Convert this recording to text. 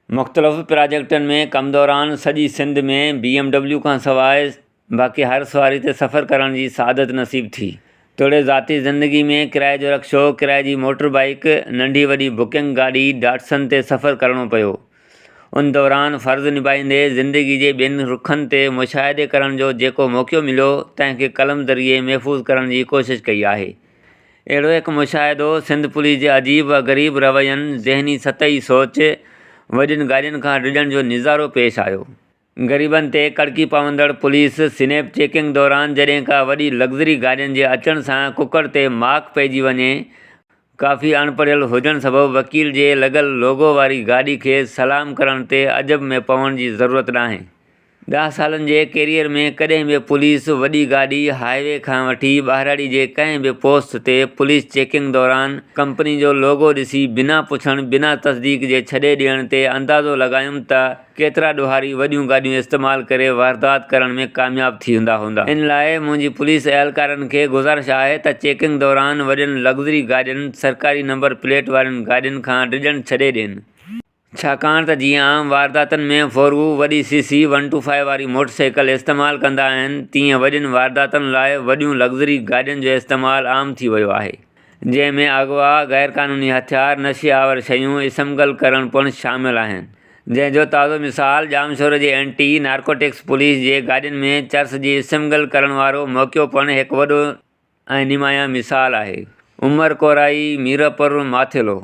مختلف پراجيڪٽن ۾ ڪم دوران سڄي سنڌ ۾ بي ايم ڊبليو کان سواء باقي هر سواري تي سفر ڪرڻ جي سعادت نصيب ٿي. توڙي ذاتي زندگي ۾ ڪرائي جو رڪشو، ڪرائي جي موٽر بائيڪ، ننڍي وڏي بڪنگ گاڏي ڊاٽسن تي سفر ڪرڻو پيو. ان دوران فرض نڀائيندي زندگي جي ٻين رخن تي مشاهدي ڪرڻ جو جيڪو موقعو مليو تنهن کي قلم ذريعي محفوظ ڪرڻ جي ڪوشش ڪئي آهي. اهڙو هڪ مشاهدو سنڌ پوليس جي عجيب و غريب روين، ذهني سطحي سوچ، وڏين گاڏين کان ڊڄڻ جو نظارو پيش آيو. غريبن تي ڪڙڪي پوندڙ پوليس سنيپ چيڪنگ دوران جڏهن ڪا وڏي لگزري گاڏين جي اچڻ سان ڪڪڙ تي ماڪ پئجي وڃي، ڪافي اڻپڙهيل هجڻ سبب وڪيل جي لڳل لوگو واري گاڏي کي سلام ڪرڻ تي عجب ۾ پوڻ جي ضرورت ناهي. ڏهه سالن جي ڪيريئر ۾ ڪڏهن به پوليس وڏي گاڏي هاء وي کان وٺي ٻهراڙي جي ڪنهن به پوسٽ تي پوليس چيڪنگ دوران ڪمپني جو لوگو ڏسي بنا پڇڻ بنا تصديق جي ڇڏي ڏيڻ تي اندازو لڳايم ته ڪيترا ڏوهاري وڏيون گاڏيون استعمال ڪري واردات ڪرڻ ۾ ڪامياب ٿيندا هوندا. ان لاء منهنجي پوليس اهلڪارن کي گذارش آهي ته چيڪنگ دوران وڏين لگزري گاڏين سرڪاري نمبر پليٽ وارين گاڏين کان ڊڄڻ ڇڏي ڏين. ڇاڪاڻ ته جيئن عام وارداتن ۾ ڦورو وڏي سي سي ون ٽو فائيو واري موٽر سائيڪل استعمال ڪندا آهن تيئن وڏين وارداتن لاء وڏيون لگزري گاڏين جو استعمال عام ٿي ويو آهي جنهن ۾ اغوا، غيرقانوني هٿيار، نشي آور شيون اسمگل ڪرڻ پڻ شامل آهن جنهن جو تازو مثال ڄامشوري جي اينٽي نارڪوٽڪس پوليس جي گاڏين ۾ چرس جي اسمگل ڪرڻ وارو موقعو پڻ هڪ وڏو ۽ نمايان مثال آهي. عمر ڪورائي، ميرپور ماٿيلو.